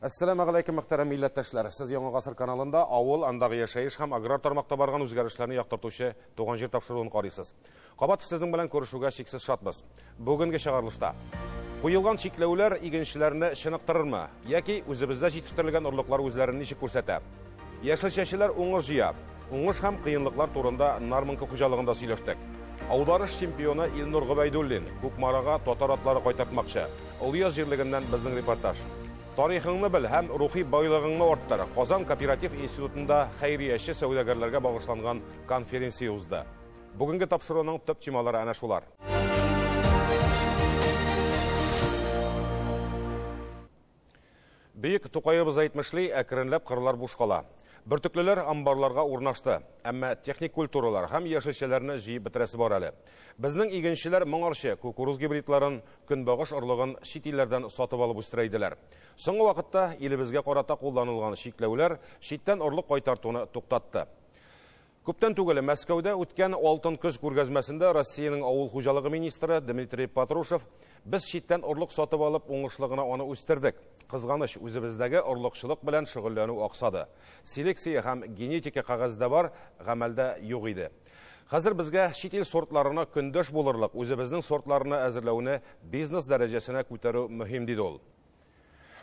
Әссәламә галәйкем, мөхтәрәм милләттәшләр. Сез Яңа Гасыр каналында авыл, андагы яшәеш һәм аграр тармакта барган үзгәрешләрне яктыртучы Туган җир тапшыруын карыйсыз. Кабат сезнең белән күрешүгә чиксез шатбыз. Бүгенге чыгарылышта куелган чикләүләр игенчеләрне чыныктырырмы яки үзебездә җитештерелгән орлыклар үзләрен ничек күрсәтә? Яшелчәчеләр уңыш җыя. Уңыш һәм кыенлыклар турында Нармонка хуҗалыгында сөйләштек. Аударыш чемпионы Илнур Гобәйдуллин Кукмарага татар атлары кайтартмакчы. Олыяз җирлегеннән безнең репортаж. Тарихыңны бел һәм рухи байлыгыңны арттыр. Казан кооператив институтында хәйрияче сәүдәгәрләргә багышланган конференция узды. Бүгенге тапшыруның төп темалары әнә шулар. Бөек Тукаебыз әйтмешли, әкренләп кырлар буш кала. Бөртеклеләр амбарларга урнашты, әмма техник культуралар һәм яшелчәләрне җыеп бетерәсе бар әле. Безнең игенчеләр моңарчы кукуруз гибридларын, көнбагыш орлыгын чит илләрдән сатып алып үстерә иделәр. Соңгы вакытта илебезгә карата кулланылган чикләүләр читтән орлык кайтартуны туктатты. Күптән түгел Мәскәүдә үткән Алтын көз күргәзмәсендә Россиянең авыл хуҗалыгы министры Дмитрий Патрушев без читтән орлык сатып алып уңышлы гына аны үстердек. Кызганыч, үзебездәге орлыкчылык белән шөгыльләнү аксады. Селекция һәм генетика кәгазьдә бар, гамәлдә юк иде. Хәзер безгә чит ил сортларына көндәш булырлык үзебезнең сортларны әзерләүне бизнес дәрәҗәсенә күтәрү мөһим, диде ул.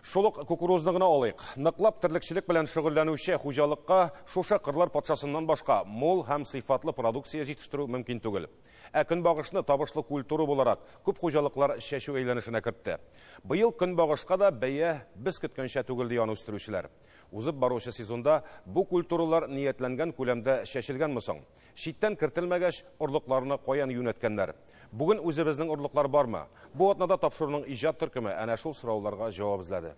Шул ук кукурузны гына алыйк. Ныклап терлекчелек белән шөгыльләнүче хуҗалыкка шушы кырлар патшасыннан башка мул һәм сыйфатлы продукция җитештерү мөмкин түгел. Ә көнбагышны табышлы культура буларак күп хуҗалыклар чәчү әйләнешенә кертте. Быел көнбагышка да бәя без көткәнчә түгел, ди аны үстерүчеләр. Узып баручы сезонда бу культуралар ниятләнгән күләмдә чәчелгәнме соң? Читтән кертелмәгәч, орлыкларны каян юнәткәннәр? Бүген үзебезнең орлыклар бармы? Бу атнада тапшыруның иҗат төркеме әнә шул сорауларга җавап эзләде.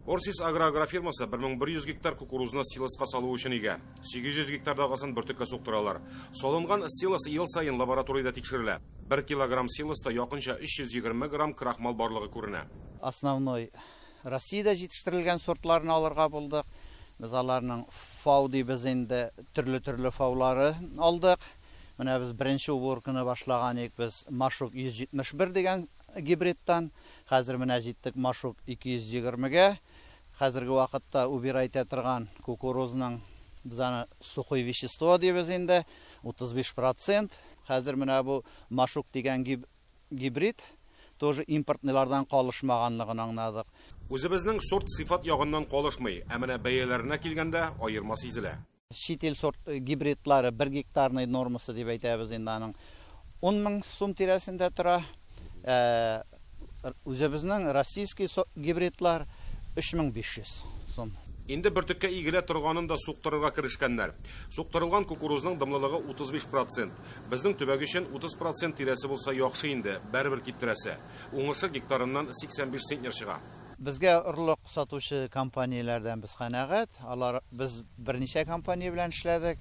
Орсис Агро агрофирмасы 1100 гектар кукурузны силоска салу өчен игә. 800 гектардагысын бөртеккә суктыралар. Салынган силос ел саен лабораториядә тикшерелә. 1 килограмм силоста якынча 320 грамм крахмал барлыгы күренә. Основной Россиядә җитештерелгән сортларны алырга булдык. Без аларның фау дибез инде, төрле-төрле фаулары алдык. Менә без беренче уборканы башлаган идек без Машук 171 дигән гибридтан. Хәзер менә җиттек Машук 220-гә. Хәзерге вакытта убирать итә торган кукурузның без аны сухой вещество дибез инде, 35%. Хәзер менә бу Машук дигән гибрид тоже импортныйлардан калышмаганлыгын аңладык. Үзебезнең сорт сыйфат ягыннан калышмый, ә менә бәяләренә килгәндә аерма сизелә. Чит ил сорт гибридлары 1 гектарный нормасы дип әйтәбез инде аның 10 мең сум тирәсендә тора. Үзебезнең российский гибридлар 3500 сум. Инде бөртеккә игелә торганын да суктырырга керешкәннәр. Суктырылган кукурузның дымлылыгы 35%. Безнең төбәк өчен 30% тирәсе булса яхшы инде, бәрбер киптерәсе. Уңышы гектарыннан 85 центнер чыга. Безгә орлык сатучы компанияләрдән без канәгать. Алар без берничә компания белән эшләдек.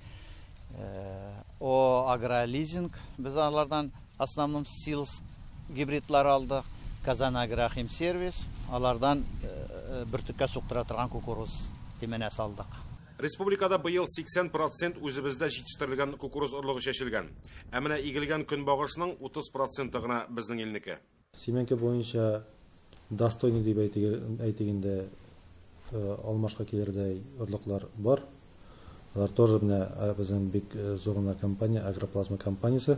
О Агролизинг, без алардан основном силос гибридлар алдык. Казан Агрохимсервис, алардан бөртеккә суктыра торган кукуруз семенәсе алдык. Республикада быел 80% үзебездә җитештерелгән кукуруз орлыгы чәчелгән. Ә менә игелгән көнбагышның 30% гына безнең илнеке. Семенка буенча достойный дип әйтик инде, алмашка килердәй орлыклар бар. Алар тоже менә безнең бик зур гына компания, Агроплазма компаниясе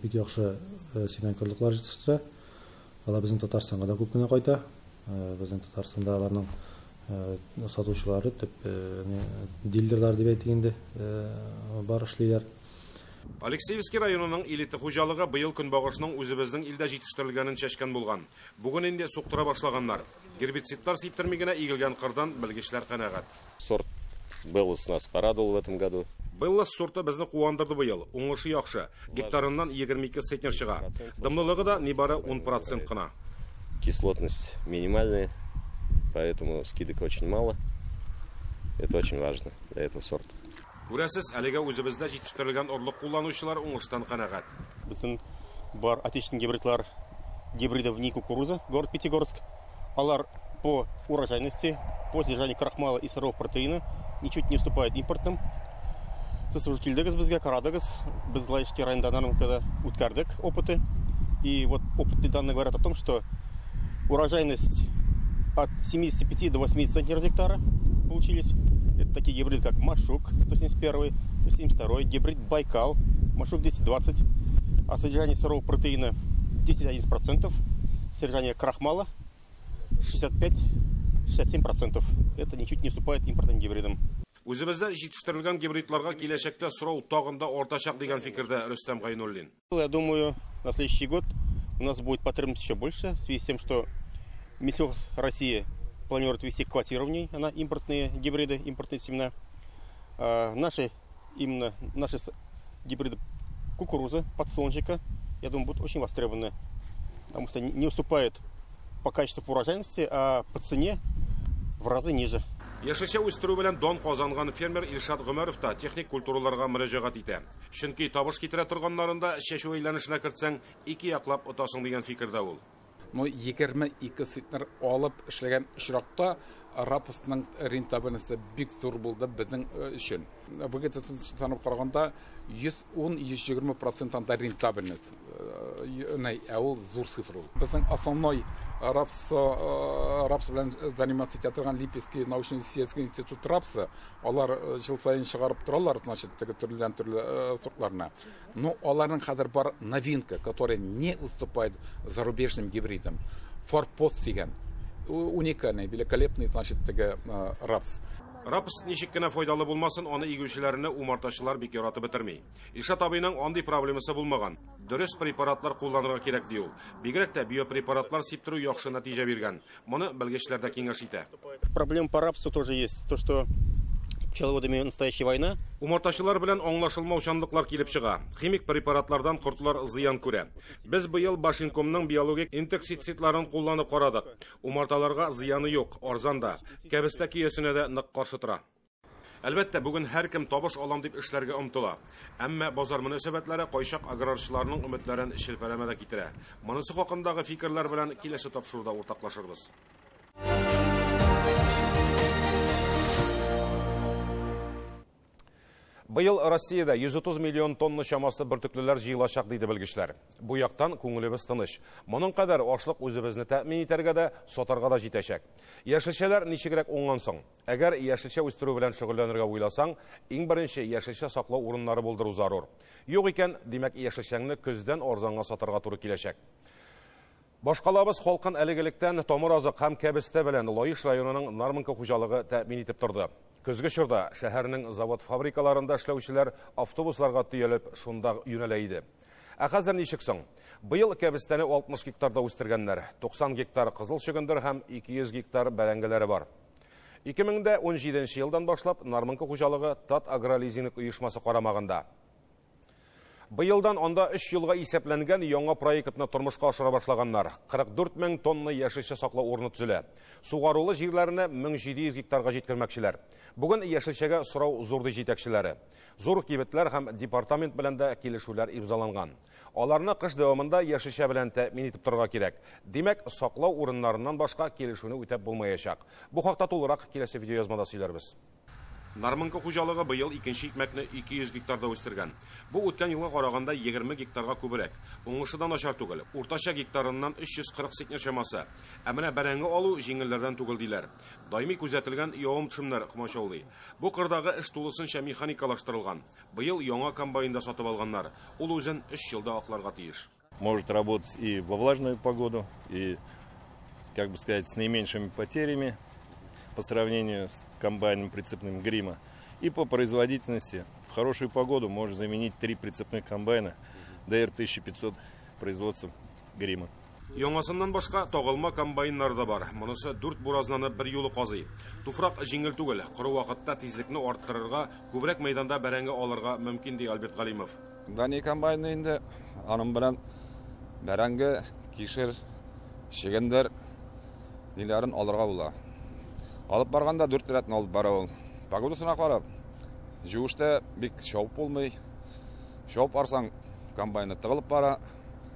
бик яхшы семенка орлыклар җитештерә. Алар безнең Татарстанга да күп кенә кайта. Безнең Татарстанда аларның сатучылары, төп дилерлар дип әйтик инде, бар эшлиләр. Алексеевский районының элита хуҗалыгы быел көнбагышның үзебезнең илдә җитештерелгәнен чәчкән булган. Бүген инде суктыра башлаганнар. Гербицидлар сиптерми генә игелгән кырдан белгечләр канәгать. Сорт Беллус нас порадовал в этом году. Беллус сорты безне куандырды быел. Уңышы яхшы. Гектарыннан 22 центнер чыга. Дымлылыгы да нибары 10% кына. Кислотность минимальная, поэтому скидок очень мало. Это очень важно для этого сорта. Күрәсез, әлегә үзебездә җитештерелгән орлык кулланучылар уңыштан канәгать. Безнең бар отечественный гибридлар, гибридов не кукуруза, город Пятигорск. Алар по урожайности, по содержанию крахмала и сырого протеина ничуть не уступает импортным. Сез уже килдегез безгә, карадыгыз. Без Лаешский районда Нармонкада үткәрдек опыты. И вот опытные данные говорят о том, что урожайность От 75 до 80 центнеров с гектара получились. Это такие гибриды, как Машук 171, 172, гибрид Байкал, Машук 220. А содержание сырого протеина 10,11%, содержание крахмала 65-67%. Это ничуть не уступает импортным гибридам. Үзебездә җитештерелгән гибридларга киләчәктә сорау тагын да артачак дигән фикердә Рөстәм Гайнуллин. Я думаю, на следующий год у нас будет потребность еще больше в связи с тем, что Минсельхоз России планирует ввести квотирование на импортные гибриды, импортные семена. Именно наши гибриды кукурузы, подсолнечника, я думаю, будут очень востребованы, потому что не уступают по качеству, по урожайности, а по цене в разы ниже. Яшелчә үстерү белән дан казанган фермер Илшат Гомәров та техник культураларга мөрәҗәгать итә. Чөнки табыш китерә торганнарын да чәчү әйләнешенә кертсәң, ике яклап отасың дигән фикердә ул. Ну, 22 центнер алып эшләгән очракта рапсның рентабельности бик зур булды безнең өчен. Выгодасын санап караганда 110-120% анда рентабельность. Ә ул зур цифра ул. Безнең основной рапс белән заниматься итә торган Липецкий научно-исследовательский институт рапса, алар ел саен чыгарып торалар, значит, теге төрледән төрле сортларны. Но аларның хәзер бар новинка, которая не уступает зарубежным гибридам. Форпост дигән. Уникальный, великолепный, значит, теге рапс. Рапс ничек кенә файдалы булмасын, аны игүчеләрне умартачылар бик яратып бетерми. Илшат абыйның андый проблемасы булмаган. Дөрес препаратлар кулланырга кирәк ди ул. Бигрәк тә биопрепаратлар сиптерү яхшы нәтиҗә биргән. Моны белгечләр дә киңәш итә. Проблема по рапсу тоже есть. То, что пчеловодами настоящая война. Умартачылар белән аңлашылмаучанлыклар килеп чыга. Химик препаратлардан кортлар зыян күрә. Без быел Башинкомның биологик инсектицидларын кулланып карадык. Умарталарга зыяны юк, арзан да. Кәбестә көясенә дә нык каршы тора. Әлбәттә, бүген һәркем табыш алам дип эшләргә омтыла. Әмма базар мөнәсәбәтләре кайчак аграрчыларның өметләрен челпәрәмә дә китерә. Монысы хакындагы фикерләр белән киләсе тапшыруда уртаклашырбыз. Быел Россиядә 130 миллион тонна чамасы бөртеклеләр җыелачак диде белгечләр. Бу яктан күңелебез тыныч. Моның кадәр ашлык үзебезне тәэмин итәргә дә, сатарга да җитәчәк. Яшелчәләр ничегрәк уңган соң? Әгәр яшелчә үстерү белән шөгыльләнергә уйласаң, иң беренче яшелчә саклау урыннары булдыру зарур. Юк икән, димәк, яшелчәңне көздән арзанга сатарга туры киләчәк. Башкалабыз халкын әлегелектән тамыр азык һәм кәбестә белән Лаеш районының Нармонка хуҗалыгы тәэмин итеп торды. Көзге чорда шәһәрнең завод фабрикаларында эшләүчеләр автобусларга төялеп шунда юнәлә иде. Ә хәзер ничек соң? Быел кәбестәне 60 гектарда үстергәннәр. 90 гектар кызыл чөгендер һәм 200 гектар бәрәңгеләре бар. 2017 елдан башлап Нармонка хуҗалыгы Тат агролизинг оешмасы карамагында. Быелдан анда 3 елга исәпләнгән яңа проектны тормышка ашыра башлаганнар. 44 мең тонна яшелчә саклау урыны төзелә. Сугарулы җирләрне 1700 гектарга җиткермәкчеләр. Бүген яшелчәгә сорау зур ди җитәкчеләре. Зур кибетләр һәм департамент белән дә килешүләр имзаланган. Аларны кыш дәвамында яшелчә белән тәэмин итеп торырга кирәк. Димәк, саклау урыннарыннан башка килешүне үтәп булмаячак. Бу хакта тулырак киләсе видеоязмада сөйләрбез. Нармонка хуҗалыгы быел икенче икмәкне 200 гектарда үстергән. Бу үткән елга караганда 20 гектарга күбрәк. Уңышы да начар түгел. Уртача гектарыннан 340 центнер чамасы. Ә менә бәрәңге алу җиңелләрдән түгел диләр. Даими күзәтелгән явым-төшемнәр комачаулый. Бу кырдагы эш тулысынча механикалаштырылган. Быел яңа комбайн да сатып алганнар. Ул үзен 3 елда акларга тиеш. Может работать и во влажную погоду, и, как бы сказать, с наименьшими потерями по сравнению с комбайном прицепным Грима. И по производительности в хорошую погоду может заменить три прицепных комбайна ДР-1500 производства Грима. Яңасыннан башка тагылма комбайннар да бар. Монысы дүрт буразнаны бер юлы казый. Туфрак җиңел түгел. Коры вакытта тизлекне арттырырга, күбрәк мәйданда бәрәңге алырга мөмкин ди Альберт Галимов. Дани комбайны инде аның белән бәрәңге, кишер, чөгендер ниләрен алырга була. Алып барганда дүрт рәтне алып бара ул. Погодасына карап, җуышта бик шауып булмый. Шауып барсаң, комбайны тыгылып бара.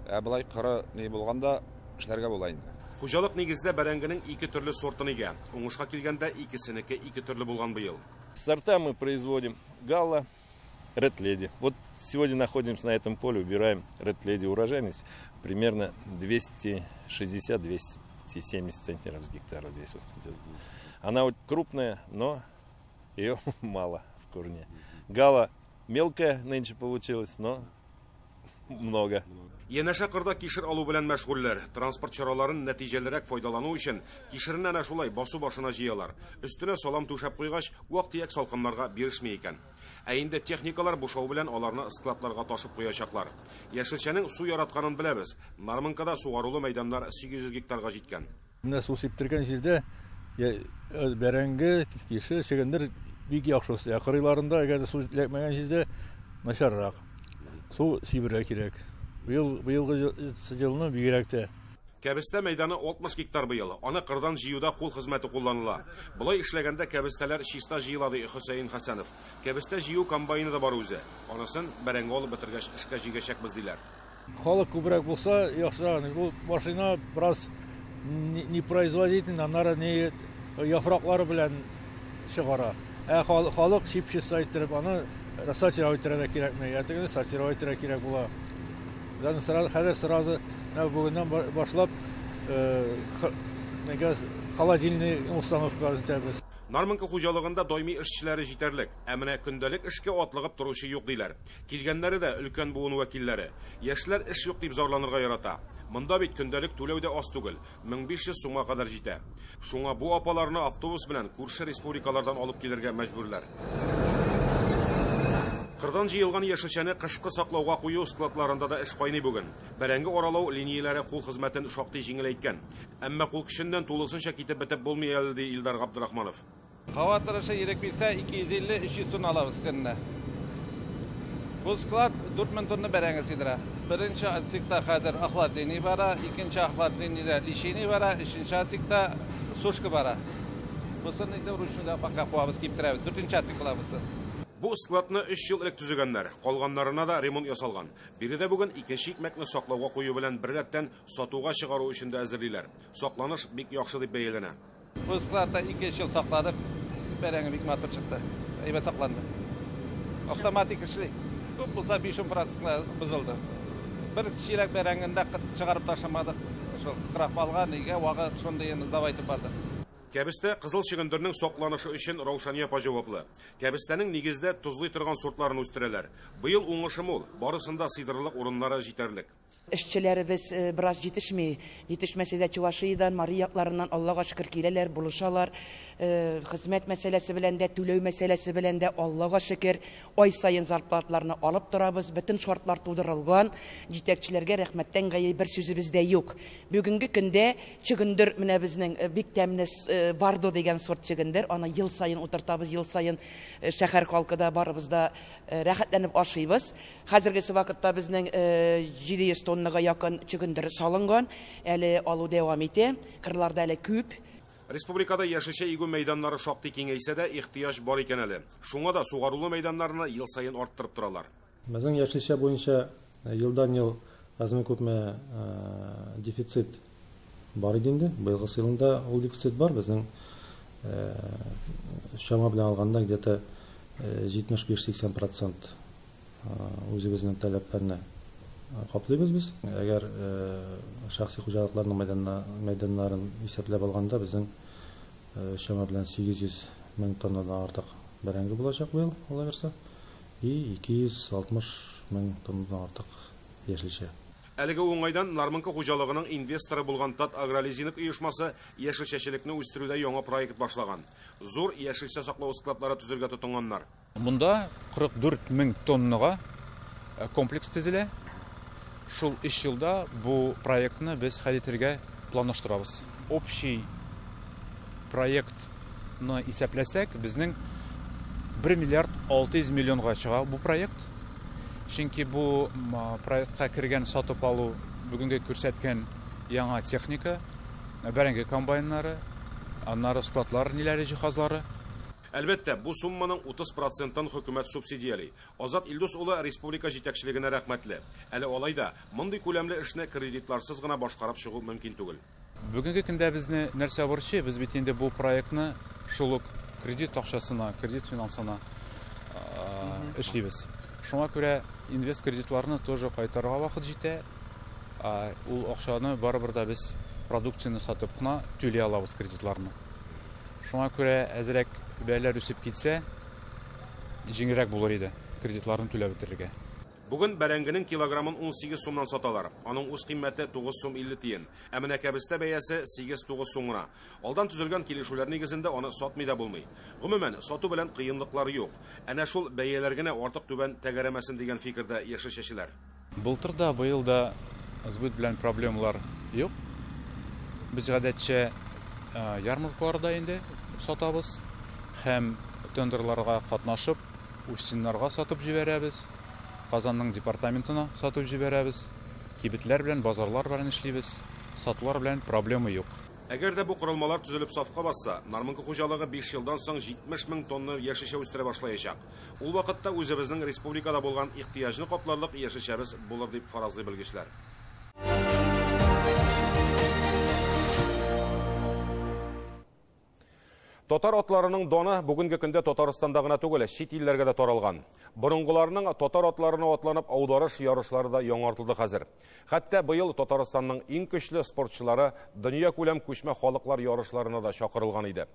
Ә болай коры ни булганда эшләргә була инде. Хуҗалык нигездә бәрәңгенең ике төрле сортын игә. Уңышка килгәндә икесенеке ике төрле булган быел. Сорта мы производим Гала, Ред Леди. Вот сегодня находимся на этом поле, убираем Ред Леди, урожайность примерно 260-270 70 центнеров с гектара здесь вот идет. Она вот крупная, но ее мало в корне. Гала мелкая нынче получилась, но много. Янәшә кырда кишер алу белән мәшгульләр. Транспорт чараларын нәтиҗәлерәк файдалану өчен кишерне әнә шулай басу башына җыялар. Өстенә салам түшәп куйгач, вак-төяк салкыннарга бирешми икән. Ә инде техникалар бушау белән аларны складларга ташып куячаклар. Яшелчәнең су яратканын беләбез. Нармынкада сугарулы мәйданнар 800 гектарга җиткән. Менә су сиптергән җирдә бәрәңге, кишер, чөгендер бик яхшы үсә. Кырыйларында әгәр дә су эләкмәгән җирдә начаррак. Су сибергә кирәк. Быелгы елны бигрәк тә. Кәбестә мәйданы 60 гектар быел. Аны кырдан җыюда кул хезмәте кулланыла. Болай эшләгәндә кәбестәләр чиста җыела, ди Хөсәен Хәсәнов. Кәбестә җыю комбайны да бар үзе. Анысын бәрәңге алып бетергәч эшкә җигәчәкбез, диләр. Халык күбрәк булса, яхшырак. Бу машина бераз непроизводительный, аннары не яфраклары белән чыгара. Ә халык чип-чиста иттереп, аны сортировать итәргә кирәкми. Ә тегене сортировать итәргә кирәк була. Хәзер сразу бүгеннән башлап холодильный установка итәбез. Нармынка хуҗалыгында даими эшчеләре җитәрлек, ә менә көндәлек эшкә атлыгып торучы юк диләр. Килгәннәре дә өлкән буын вәкилләре. Яшьләр эш юк дип зарланырга ярата. Монда бит көндәлек түләү дә аз түгел, 1500 сумга кадәр җитә. Шуңа бу апаларны автобус белән күрше республикалардан алып килергә мәҗбүрләр. Кырдан җыелган яшелчәне кышкы саклауга кую складларында да эш кайный бүген. Бәрәңге аралау линияләре кул хезмәтен шактый җиңеләйткән. Әмма кул көченнән тулысынча китеп бетеп булмый әле, ди Илдар Габдрахманов. Һава торышы ирек бирсә 250-300 тонна алабыз көненә. Бу склад 4000 тонна бәрәңге сыйдыра. Беренче отсекта хәзер охлаждение бара, икенче охлаждениедә лишение бара, өченче отсекта сушка бара. Бусын инде ручныйда пока куабыз, киптерәбез. Дүртенче отсек була бусы. Бу складны 3 ел элек төзегәннәр, калганнарына да ремонт ясалган. Биредә бүген икенче икмәкне саклауга кую белән беррәттән сатуга чыгару өчен дә әзерлиләр. Сакланыш бик яхшы дип бәяләнә. Бу складта 2 ел сакладык, бәрәңге бик матур чыкты. Әйбәт сакланды. Автоматик эшли. Күп булса 5% бозылды. Бер чирәк бәрәңгене дә чыгарып ташламадык. Шул крахмалга, нигә вагы шундый сдавать барды. Кәбестә кызыл чөгендернең сакланышы өчен Раушания апа җаваплы. Кәбестәнең нигездә тозлый торган сортларын үстерәләр. Быел уңышы мул, барысында сыйдырырлык урыннары җитәрлек. Эшчеләребез бераз җитешми. Җитешмәсә дә Чувашиядән, Мари якларыннан Аллага шөкер киләләр, булышалар. Хезмәт мәсьәләсе белән дә, түләү мәсьәләсе белән дә Аллага шөкер ай саен зарплаталарны алып торабыз. Бөтен шартлар тудырылган. Җитәкчеләргә рәхмәттән гайре бер сүзебез дә юк. Бүгенге көндә чөгендер менә безнең бик тәмле Бардо дигән сорт чөгендер. Аны ел саен утыртабыз, ел саен шәһәр халкы да барыбыз да рәхәтләнеп ашыйбыз. Хәзерге вакытта безнең 700 тоннага якын чөгендер салынган, әле алу дәвам итә. Кырларда әле күп. Республикада яшелчә игү мәйданнары шактый киңәйсә дә, ихтыяҗ бар икән әле. Шуңа да сугарулы мәйданнарны ел саен арттырып торалар. Безнең яшелчә буенча елдан-ел азмы күпме дефицит бар иде инде. Быелгы елында ул дефицит бар. Безнең чама белән алганда где-то 75-80% үзебезнең таләпләрне каплыйбыз без. Әгәр шәхси хуҗалыкларның мәйданнарын исәпләп алганда, безнең чама белән 800 мең тоннадан артык бәрәңге булачак быел, Алла бирсә, и 260 мең тоннадан артык яшелчә. Әлеге уңайдан Нармынка хуҗалыгының инвесторы булган Тат Агролизинг оешмасы яшелчәчелекне үстерүдә яңа проект башлаган. Зур яшелчә саклау складлары төзергә тотынганнар. Монда 44 мең тоннага комплекс төзелә. Шул 3 елда бу проектны без хәл итәргә планлаштырабыз. Общий проектны исәпләсәк, безнең 1 миллиард 600 миллионга чыга бу проект. Чөнки бу проектка кергән сатып алу бүгенге күрсәткән яңа техника, бәрәңге комбайннары, аннары складлар, ниләре җиһазлары. Әлбәттә, бу сумманың 30%-ын хөкүмәт субсидияли. Азат Илдус улы республика җитәкчелегенә рәхмәтле. Әле алай да мондый күләмле эшне кредитларсыз гына башкарып чыгу мөмкин түгел. Бүгенге көндә безне нәрсә борчый? Без бит инде бу проектны шул ук кредит акчасына, кредит финансына эшлибез. Шуңа күрә инвест кредитларны тоже кайтарырга вакыт җитә. Ул акчаны барыбер дә без продукцияне сатып кына түли алабыз кредитларны. Шуңа күрә әзрәк бәяләр үсеп китсә, җиңелрәк булыр иде кредитларны түләп бетерергә. Бүген бәрәңгенең килограммын 18 сумнан саталар. Аның үз кыйммәте 9 сум 50 тиен. Ә менә кәбестә бәясе 8-9 сум гына. Алдан төзелгән килешүләр нигезендә аны сатмый да булмый. Гомумән, сату белән кыенлыклар юк. Әнә шул бәяләр генә артык түбән тәгәрәмәсен дигән фикердә яшелчәчеләр. Былтыр да, быел да сбыт белән проблемалар юк. Без гадәтчә ярмаркаларда инде сатабыз һәм тендерларга катнашып, Усиннарга сатып җибәрәбез. Казанның департаментына сатып җибәрәбез. Кибетләр белән, базарлар белән эшлибез. Сатулар белән проблема юк. Әгәр дә бу корылмалар төзелеп сафка басса, Нармонка хуҗалыгы 5 елдан соң 70 мең тонна яшелчә үстерә башлаячак. Ул вакытта үзебезнең республикада булган ихтыяҗны капларлык яшелчәбез булыр дип фаразлый белгечләр. Татар атларының даны бүгенге көндә Татарстанда гына түгел, чит илләргә дә таралган. Борынгыларның татар атларына атланып аударыш ярышлары да яңартылды хәзер. Хәтта быел Татарстанның иң көчле спортчылары дөнья күләм күчмә халыклар ярышларына да чакырылган иде.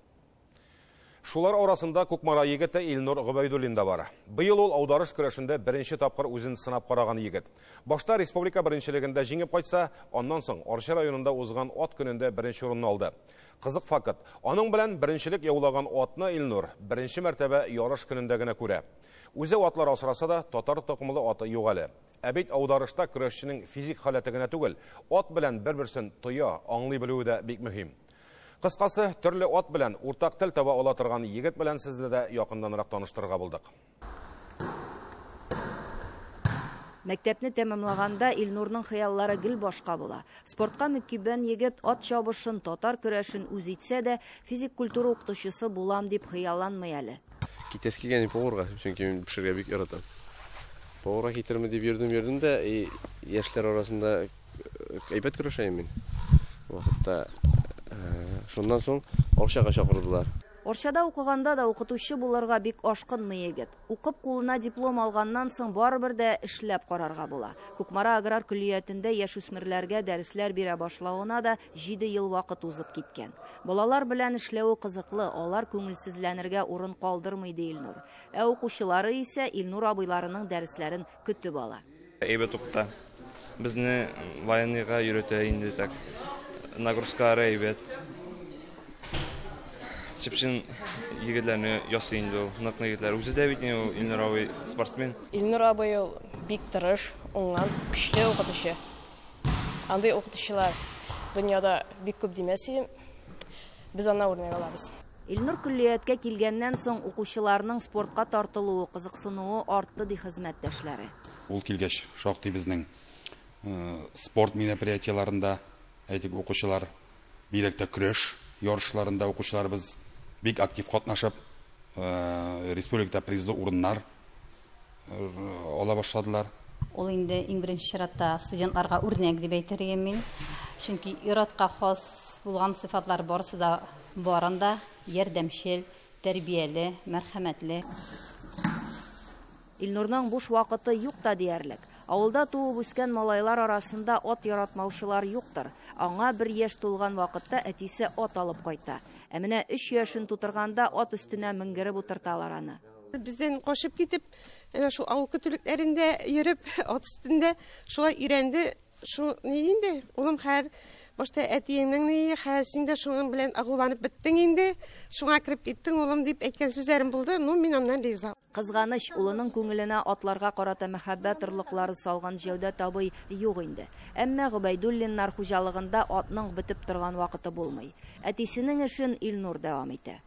Шулар арасында Кукмара егете Илнур Гобәйдуллин да бар. Быел ул аударыш көрәшендә беренче тапкыр үзен сынап караган егет. Башта республика беренчелегендә җиңеп кайтса, аннан соң Арча районында узган ат көнендә беренче урынны алды. Кызык факт, аның белән беренчелек яулаган атны Илнур беренче мәртәбә ярыш көнендә генә күрә. Үзе атлар асраса да, татар токымлы аты юк әле. Ә бит аударышта көрәшченең физик халәте генә түгел, ат белән бер-берсен тоя, аңлый белүе дә бик мөһим. Кыскасы, төрле ат белән уртак тел таба ала торган егет белән сезне дә якыннанрак таныштырырга булдык. Мәктәпне тәмамлаганда Илнурның хыяллары гел башка була. Спортка мөкиббән егет ат чабышын, татар көрәшен үз итсә дә, физик культура укытучысы булам дип хыялланмый әле. Китәсе килгән поварга, чөнки мин пешерергә бик яратам. Поварга китерме дип йөрдем дә, яшьләр арасында әйбәт көрәшәм мин. Вакытта шуннан соң Арчага чакырдылар. Арчада укыганда да укытучы булырга бик ашкынмый егет. Укып кулына диплом алганнан соң барыбер дә эшләп карарга була. Кукмара аграр көллиятендә яшүсмерләргә дәресләр бирә башлавына да 7 ел вакыт узып киткән. Балалар белән эшләве кызыклы, алар күңелсезләнергә урын калдырмый ди Илнур. Ә укучылары исә Илнур абыйларының дәресләрен көтеп ала. Әйбәт укыта. Безне военныйга өйрәтә инде так. Нагрузкалары әйбәт. Чепчен егетләрне ясый инде ул, нык егетләр. Үзе дә бит ул Илнур абый спортсмен. Илнур абый ул бик тырыш, уңган, көчле укытучы. Андый укытучылар дөньяда бик күп димәс идем. Без аннан үрнәк алабыз. Илнур көллияткә килгәннән соң укучыларның спортка тартылуы, кызыксынуы артты ди хезмәттәшләре. Ул килгәч шактый безнең спорт мероприятиеларында, әйтик, укучылар, бигрәк тә көрәш ярышларында укучыларыбыз бик актив катнашып, республикада призлы урыннар ала башладылар. Ул инде иң беренче чиратта студентларга үрнәк дип әйтер идем мин. Чөнки ир-атка хас булган сыйфатлар барысы да бар анда: ярдәмчел, тәрбияле, мәрхәмәтле. Илнурның буш вакыты юк та диярлек. Авылда туып үскән малайлар арасында ат яратмаучылар юктыр. Аңа 1 яшь тулган вакытта әтисе ат алып кайта. Ә менә 3 яшен тутырганда ат өстенә менгереп утырталар аны. Бездән качып китеп, әнә шул авыл көтүлекләрендә йөреп, ат өстендә шулай өйрәнде. Шул ни инде, улым, хәр башта әтиеңнең ни, хәр син дә шуның белән агуланып беттең инде, шуңа кереп киттең, улым, дип әйткән сүзләрем булды. Ну, мин аннан риза. Кызганыч, улының күңеленә атларга карата мәхәббәт орлыклары салган Җәүдәт абый юк инде. Әмма Гобәйдуллиннар хуҗалыгында атның бетеп торган вакыты булмый. Әтисенең эшен Илнур дәвам итә.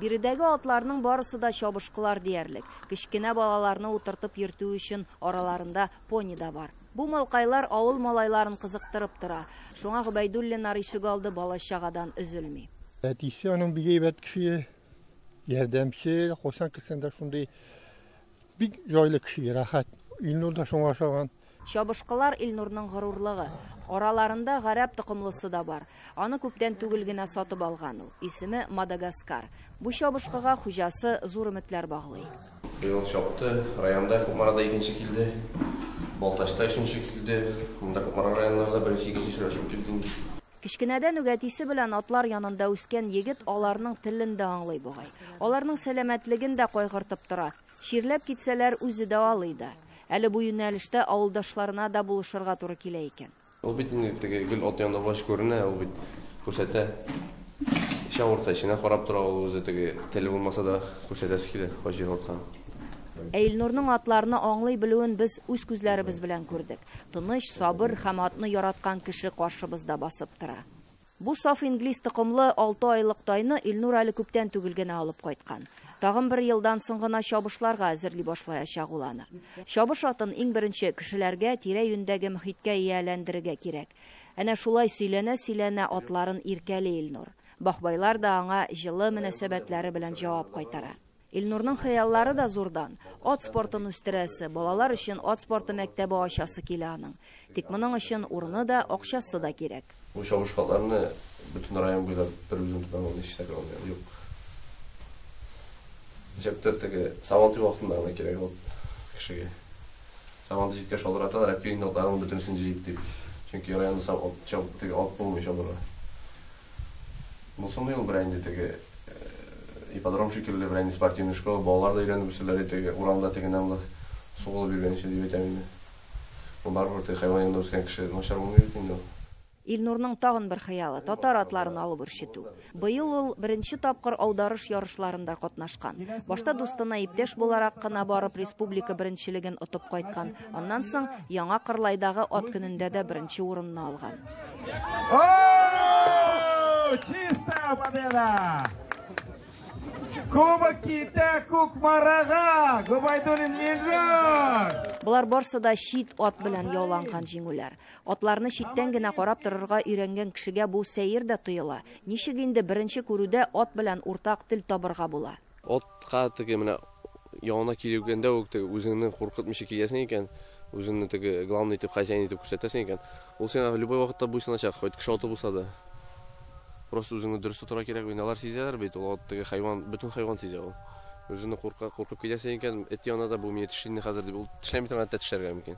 Биредәге атларның барысы да чабышкылар диярлек. Кечкенә балаларны утыртып йөртү өчен араларында пони да бар. Бу малкайлар авыл малайларын кызыктырып тора. Шуңа Гобәйдуллиннар ишегалды бала-чагадан өзелми. Әтисе аның бик әйбәт кеше, ярдәмчел, кайчан килсәң дә шундый бик җайлы кеше, рәхәт. Илнур да шуңа охшаган. Чабышкылар Илнурның горурлыгы. Араларында гарәп токымлысы да бар. Аны күптән түгел генә сатып алган ул. Исеме Мадагаскар. Бу чабышкыга хуҗасы зур өметләр баглый. Быел чапты, районда Кукмарада икенче килде, Балтачта өченче килде, монда Кукмара районнарында беренче, икенче сөйләшеп килде. Кечкенәдән үк әтисе белән атлар янында үскән егет аларның телен дә аңлый бугай. Аларның сәламәтлеген дә кайгыртып тора. Чирләп китсәләр, үзе дәвалый да. Әле бу юнәлештә авылдашларына да булышырга туры килә икән. Ул бит инде теге гел ат янында булгач күренә, ул бит күрсәтә. Эче авыртса, эченә карап тора, ул үзе теге теле булмаса да күрсәтәсе килә, кай җире авыртканын. Ә Илнурның атларны аңлый белүен без үз күзләребез белән күрдек. Тыныч, сабыр һәм атны яраткан кеше каршыбызда басып тора. Бу саф инглиз токымлы 6 айлык тайны Илнур әле күптән түгел генә алып кайткан. Тагын бер елдан соң гына чабышларга әзерли башлаячак ул аны. Чабыш атын иң беренче кешеләргә, тирә-юньдәге мөхиткә ияләндерергә кирәк. Әнә шулай сөйләнә-сөйләнә атларын иркәли Илнур. Бахбайлар да аңа җылы мөнәсәбәтләре белән җавап кайтара. Илнурның хыяллары да зурдан. Ат спортын үстерәсе, балалар өчен ат спорты мәктәбе ачасы килә аның. Тик моның өчен урыны да, акчасы да кирәк. Бу чабыш атларны бөтен район буйлап бер үзем тотам, ул ничек тә алмыйм. Юк. Ничектер теге Сабантуй вакытында гына кирәк ул кешегә. Сабантуй җиткәч шалтыраталар, әп килгән атларның бөтенесен җыеп дип. Чөнки районда теге ат булмый чабырга. Булсын ул берәр инде теге ипподром шикелле, берәр инде спортивный школа, балалар да өйрәнеп үсәләр, теге урамда тегеннән монда сугылып йөргәнче дип әйтәм инде. Ул барыбер теге хайван янында үскән кеше начар булмый бит инде ул. Илнурның тагын бер хыялы татар атларын алып үрчетү. Быел ул беренче тапкыр аударыш ярышларында катнашкан. Башта дустына иптәш буларак кына барып республика беренчелеген отып кайткан. Аннан соң Яңа Кырлайдагы ат көнендә дә беренче урынны алган. О, чистая победа! Кубок китә Кукмарага! Губайдуллин Илнур! Болар барсы да чит ат белән яуланган җиңүләр. Атларны читтән генә карап торырга өйрәнгән кешегә бу сәер дә тоела. Ничек инде беренче күрүдә ат белән уртак тел табырга була? Атка теге менә янына килгәндә үк теге үзеңне куркытмыйча киләсең икән, үзеңне теге главный итеп, хозяин итеп күрсәтәсең икән, ул сиңа любой вакытта буйсыначак, хоть кеше аты булса да. Просто үзеңне дөрес тотарга кирәк, алар сизәләр бит, ул ат теге хайван, бөтен хайван сизә ул. Үзеңне куркып киләсең икән, эт янына да бу мине тешлине хәзер дип, ул тешләми торган эт тешләргә мөмкин.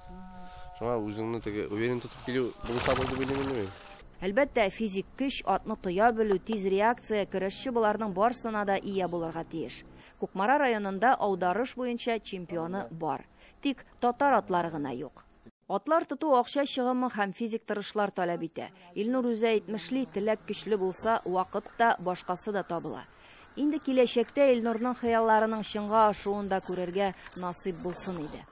Шуңа үзеңне теге уверен тотып килү булышадыр дип уйлыйм инде мин. Әлбәттә, физик көч, атны тоя белү, тиз реакция, көрәшче боларның барсына да ия булырга тиеш. Кукмара районында аударыш буенча чемпионы бар. Тик татар атлары гына юк. Атлар тоту акча чыгымы һәм физик тырышлар таләп итә. Илнур үзе әйтмешли, теләк көчле булса, вакыт та, башкасы да табыла. Инде киләчәктә Илнурның хыялларының чынга ашуын да күрергә насыйп булсын иде.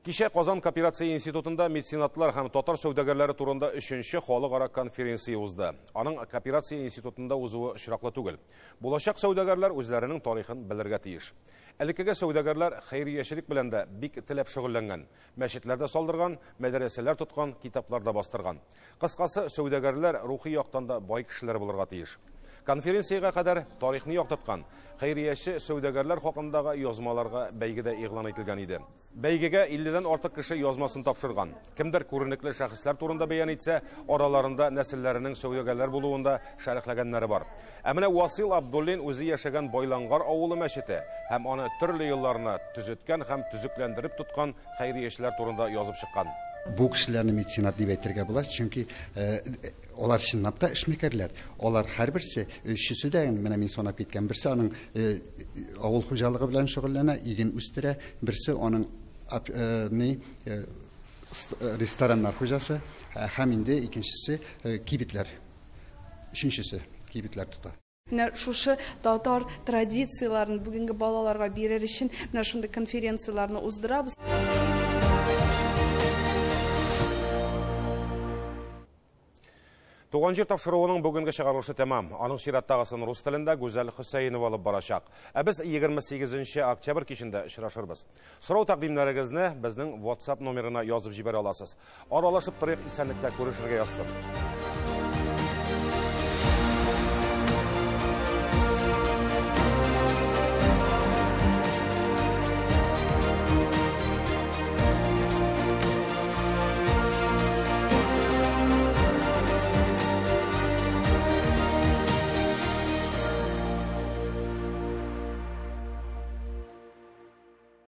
Кичә Казан кооперация институтында меценатлар һәм татар сәүдәгәрләре турында 3нче халыкара конференция узды. Аның кооперация институтында узуы очраклы түгел. Булачак сәүдәгәрләр үзләренең тарихын белергә тиеш. Элеккеге сәүдәгәрләр хәйриячелек белән дә бик теләп шөгыльләнгән. Мәчетләр дә салдырган, мәдрәсәләр тоткан, китаплар да бастырган. Кыскасы, сәүдәгәрләр рухи яктан да бай кешеләр булырга тиеш. Конференциягә кадәр тарихны яктырткан хәйрияче сәүдәгәрләр хакындагы язмаларга бәйгедә игълан ителгән иде. Бәйгегә 50-дән артык кеше язмасын тапшырган. Кемдер күренекле шәхесләр турында бәян итсә, араларында нәселләренең сәүдәгәрләр булуын да шәрехләгәннәре бар. Ә менә Васил Абдуллин үзе яшәгән Байлангар авылы мәчете һәм аны төрле елларына төзеткән һәм төзекләндереп тоткан хәйриячеләр турында язып чыккан. Бу кешеләрне меценат дип әйтергә була, чөнки алар чынлап та эшмәкәрләр. Алар һәрберсе, өчесе дә, менә мин санап киткән, берсе аның авыл хуҗалыгы белән шөгыльләнә, иген үстерә, берсе аның рестораннар хуҗасы, һәм инде икенчесе кибетләр, өченчесе кибетләр тота. Менә шушы татар традицияләрен бүгенге балаларга бирер өчен менә шундый конференцияләрне уздырабыз. Туган җир тапшыруының бүгенге чыгарылышы тәмам. Аның чираттагысын рус телендә Гүзәл Хөсәенова алып барачак. Ә без 28 октябрь кичендә очрашырбыз. Сорау тәкъдимнәрегезне безнең WhatsApp номерына язып җибәрә аласыз. Аралашып торыйк, исәнлектә күрешергә язсын.